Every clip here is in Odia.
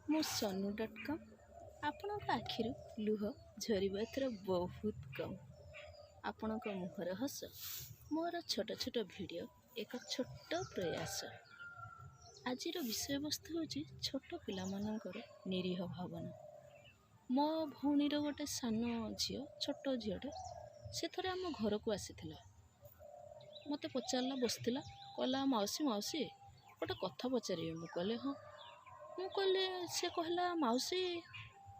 ମୁଁ sonu.com। ଆପଣଙ୍କ ଆଖିରୁ ଲୁହ ଝରିବ ଏଥର ବହୁତ କମ୍। ଆପଣଙ୍କ ମୁହଁର ହସ ମୋର ଛୋଟ ଛୋଟ ଭିଡ଼ିଓ ଏକ ଛୋଟ ପ୍ରୟାସ। ଆଜିର ବିଷୟବସ୍ତୁ ହେଉଛି ଛୋଟ ପିଲାମାନଙ୍କର ନିରୀହ ଭାବନା। ମୋ ଭଉଣୀର ଗୋଟେ ସାନ ଝିଅ, ଛୋଟ ଝିଅଟେ, ସେ ଥରେ ଆମ ଘରକୁ ଆସିଥିଲା। ମୋତେ ପଚାରିଲା, ବସିଥିଲା, କହିଲା, ମାଉସୀ ମାଉସୀ, ଗୋଟେ କଥା ପଚାରିବି। ମୁଁ କହିଲି, ହଁ। ମୁଁ କହିଲି, ସେ କହିଲା, ମାଉସୀ,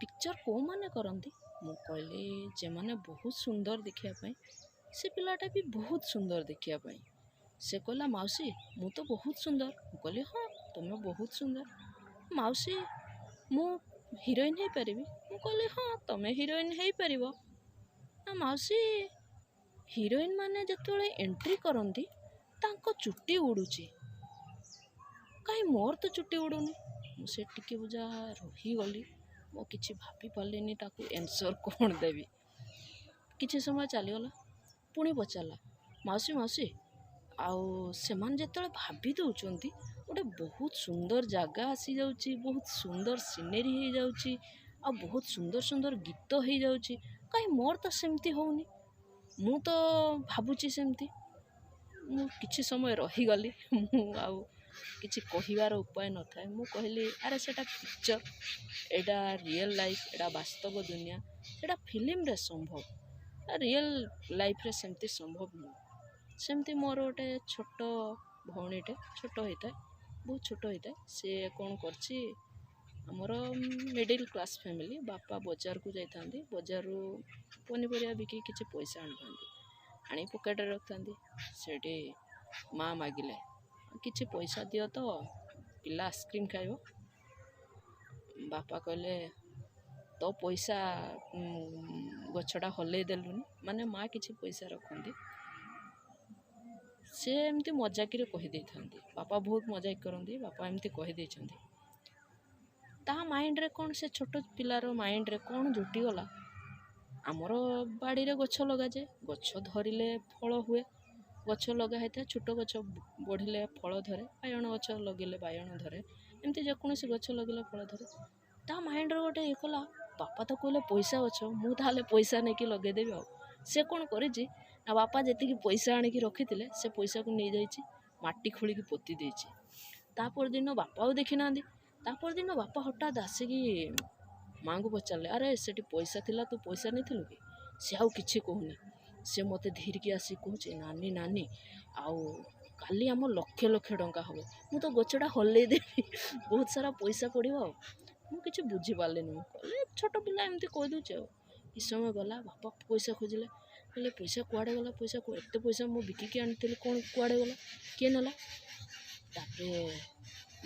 ପିକ୍ଚର୍ କେଉଁମାନେ କରନ୍ତି? ମୁଁ କହିଲି, ଯେଉଁମାନେ ବହୁତ ସୁନ୍ଦର ଦେଖିବା ପାଇଁ। ସେ ପିଲାଟା ବି ବହୁତ ସୁନ୍ଦର ଦେଖିବା ପାଇଁ। ସେ କହିଲା, ମାଉସୀ, ମୁଁ ତ ବହୁତ ସୁନ୍ଦର। ମୁଁ କହିଲି, ହଁ, ତୁମେ ବହୁତ ସୁନ୍ଦର। ମାଉସୀ, ମୁଁ ହିରୋଇନ୍ ହେଇପାରିବି? ମୁଁ କହିଲି, ହଁ, ତୁମେ ହିରୋଇନ୍ ହେଇପାରିବ। ନା ମାଉସୀ, ହିରୋଇନ୍ ମାନେ ଯେତେବେଳେ ଏଣ୍ଟ୍ରି କରନ୍ତି ତାଙ୍କ ଚୁଟି ଉଡ଼ୁଛି କାହିଁ? ମୋର ତ ଚୁଟି ଉଡ଼ୁନି। ମୁଁ ସେ ଟିକେ ବୁଝା ରହିଗଲି। ମୁଁ କିଛି ଭାବି ପାରିଲିନି ତାକୁ ଏନ୍ସର୍ କ'ଣ ଦେବି। କିଛି ସମୟ ଚାଲିଗଲା। ପୁଣି ପଚାରିଲା, ମାଉସୀ ମାଉସୀ, ଆଉ ସେମାନେ ଯେତେବେଳେ ଭାବି ଦେଉଛନ୍ତି, ଗୋଟେ ବହୁତ ସୁନ୍ଦର ଜାଗା ଆସିଯାଉଛି, ବହୁତ ସୁନ୍ଦର ସିନେରୀ ହେଇଯାଉଛି ଆଉ ବହୁତ ସୁନ୍ଦର ସୁନ୍ଦର ଗୀତ ହେଇଯାଉଛି, କାହିଁ ମୋର ତ ସେମିତି ହେଉନି? ମୁଁ ତ ଭାବୁଛି ସେମିତି। ମୁଁ କିଛି ସମୟ ରହିଗଲି। ମୁଁ ଆଉ କିଛି କହିବାର ଉପାୟ ନଥାଏ। ମୁଁ କହିଲି, ଆରେ ସେଇଟା ପିକ୍ଚର୍, ଏଇଟା ରିଏଲ୍ ଲାଇଫ୍, ଏଇଟା ବାସ୍ତବ ଦୁନିଆ। ସେଇଟା ଫିଲ୍ମରେ ସମ୍ଭବ, ରିଏଲ୍ ଲାଇଫ୍ରେ ସେମିତି ସମ୍ଭବ ନୁହଁ। ସେମିତି ମୋର ଗୋଟେ ଛୋଟ ଭଉଣୀଟେ, ଛୋଟ ହେଇଥାଏ, ବହୁତ ଛୋଟ ହେଇଥାଏ। ସିଏ କ'ଣ କରିଛି, ଆମର ମିଡ଼ିଲ୍ କ୍ଲାସ୍ ଫ୍ୟାମିଲି, ବାପା ବଜାରକୁ ଯାଇଥାନ୍ତି। ବଜାରରୁ ପନିପରିବା ବିକି କିଛି ପଇସା ଆଣିଥାନ୍ତି, ଆଣି ପକେଟରେ ରଖିଥାନ୍ତି। ସେଇଠି ମା ମାଗିଲେ, କିଛି ପଇସା ଦିଅ ତ, ପିଲା ଆଇସ୍କ୍ରିମ୍ ଖାଇବ। ବାପା କହିଲେ, ତୋ ପଇସା ଗଛଟା ହଲେଇ ଦେଲୁନି। ମାନେ ମା କିଛି ପଇସା ରଖନ୍ତି, ସେ ଏମିତି ମଜାକିରେ କହିଦେଇଥାନ୍ତି। ବାପା ବହୁତ ମଜାକ କରନ୍ତି। ବାପା ଏମିତି କହିଦେଇଛନ୍ତି। ତା ମାଇଣ୍ଡରେ କ'ଣ, ସେ ଛୋଟ ପିଲାର ମାଇଣ୍ଡରେ କ'ଣ ଜୁଟିଗଲା, ଆମର ବାଡ଼ିରେ ଗଛ ଲଗାଯାଏ, ଗଛ ଧରିଲେ ଫଳ ହୁଏ। ଗଛ ଲଗା ହେଇଥାଏ, ଛୋଟ ଗଛ ବଢ଼ିଲେ ଫଳ ଧରେ। ବାଇଗଣ ଗଛ ଲଗେଇଲେ ବାଇଗଣ ଧରେ। ଏମିତି ଯେକୌଣସି ଗଛ ଲଗେଇଲେ ଫଳ ଧରେ। ତା ମାଇଣ୍ଡରେ ଗୋଟେ ଇଏ କଲା, ବାପା ତ କହିଲେ ପଇସା ଗଛ, ମୁଁ ତାହେଲେ ପଇସା ନେଇକି ଲଗେଇଦେବି। ଆଉ ସେ କ'ଣ କରିଛି ନା, ବାପା ଯେତିକି ପଇସା ଆଣିକି ରଖିଥିଲେ ସେ ପଇସାକୁ ନେଇଯାଇଛି, ମାଟି ଖୋଳିକି ପୋତି ଦେଇଛି। ତା ପରଦିନ ବାପା ଆଉ ଦେଖିନାହାନ୍ତି। ତା ପରଦିନ ବାପା ହଠାତ୍ ଆସିକି ମାଆଙ୍କୁ ପଚାରିଲେ, ଆରେ ସେଠି ପଇସା ଥିଲା, ତୁ ପଇସା ନେଇଥିଲୁ କି? ସେ ଆଉ କିଛି କହୁନି। ସେ ମୋତେ ଧୀରିକି ଆସିକି କହୁଛି, ନାନୀ ନାନୀ, ଆଉ କାଲି ଆମ ଲକ୍ଷ ଲକ୍ଷ ଟଙ୍କା ହେବ, ମୁଁ ତ ଗଛଟା ହଲେଇ ଦେବି, ବହୁତ ସାରା ପଇସା ପଡ଼ିବ। ଆଉ ମୁଁ କିଛି ବୁଝିପାରିଲିନି। ମୁଁ କହିଲି, ଛୋଟ ପିଲା ଏମିତି କହିଦେଉଛି। ଆଉ କିଛି ସମୟ ଗଲା, ବାପା ପଇସା ଖୋଜିଲେ। କହିଲେ, ପଇସା କୁଆଡ଼େ ଗଲା? ପଇସା, ଏତେ ପଇସା ମୁଁ ବିକିକି ଆଣିଥିଲି, କ'ଣ କୁଆଡ଼େ ଗଲା? କିଏ ନେଲା? ତାପରେ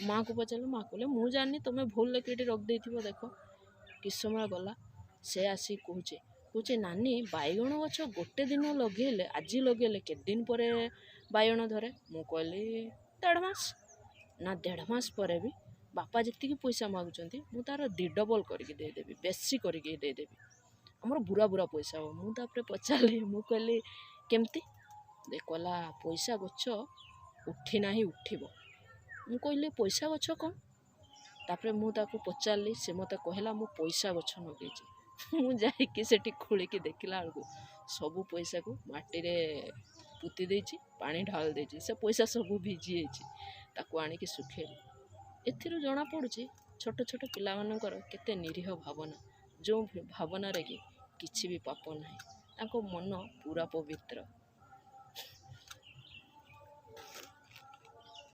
ମାଆକୁ ପଚାରିଲେ। ମାଆ କହିଲେ, ମୁଁ ଜାଣିନି, ତୁମେ ଭୁଲରେ କେଉଁଠି ରଖିଦେଇଥିବ, ଦେଖ। କିଛି ସମୟ ଗଲା, ସେ ଆସିକି କହୁଛି, ନାନୀ, ବାଇଗଣ ଗଛ ଗୋଟେ ଦିନ ଲଗେଇଲେ, ଆଜି ଲଗେଇଲେ କେତେ ଦିନ ପରେ ବାଇଗଣ ଧରେ? ମୁଁ କହିଲି, ଦେଢ଼ ମାସ। ନା, ଦେଢ଼ ମାସ ପରେ ବି ବାପା ଯେତିକି ପଇସା ମାଗୁଛନ୍ତି ମୁଁ ତା'ର ଦି ଡବଲ୍ କରିକି ଦେଇଦେବି, ବେଶୀ କରିକି ଦେଇଦେବି, ଆମର ବୁରା ବୁରା ପଇସା ହେବ। ମୁଁ ତାପରେ ପଚାରିଲି, ମୁଁ କହିଲି, କେମିତି? କହିଲା, ପଇସା ଗଛ ଉଠି ନାହିଁ, ଉଠିବ। ମୁଁ କହିଲି, ପଇସା ଗଛ କ'ଣ? ତାପରେ ମୁଁ ତାକୁ ପଚାରିଲି। ସେ ମୋତେ କହିଲା, ମୁଁ ପଇସା ଗଛ ଲଗେଇଛି। ମୁଁ ଯାଇକି ସେଠି ଖୋଳିକି ଦେଖିଲା ବେଳକୁ ସବୁ ପଇସାକୁ ମାଟିରେ ପୋତି ଦେଇଛି, ପାଣି ଢାଳି ଦେଇଛି, ସେ ପଇସା ସବୁ ଭିଜି ଯାଇଛି। ତାକୁ ଆଣିକି ଶୁଖେଇଲି। ଏଥିରୁ ଜଣାପଡ଼ୁଛି ଛୋଟ ଛୋଟ ପିଲାମାନଙ୍କର କେତେ ନିରୀହ ଭାବନା, ଯେଉଁ ଭାବନାରେ କି କିଛି ବି ପାପ ନାହିଁ। ତାଙ୍କ ମନ ପୁରା ପବିତ୍ର।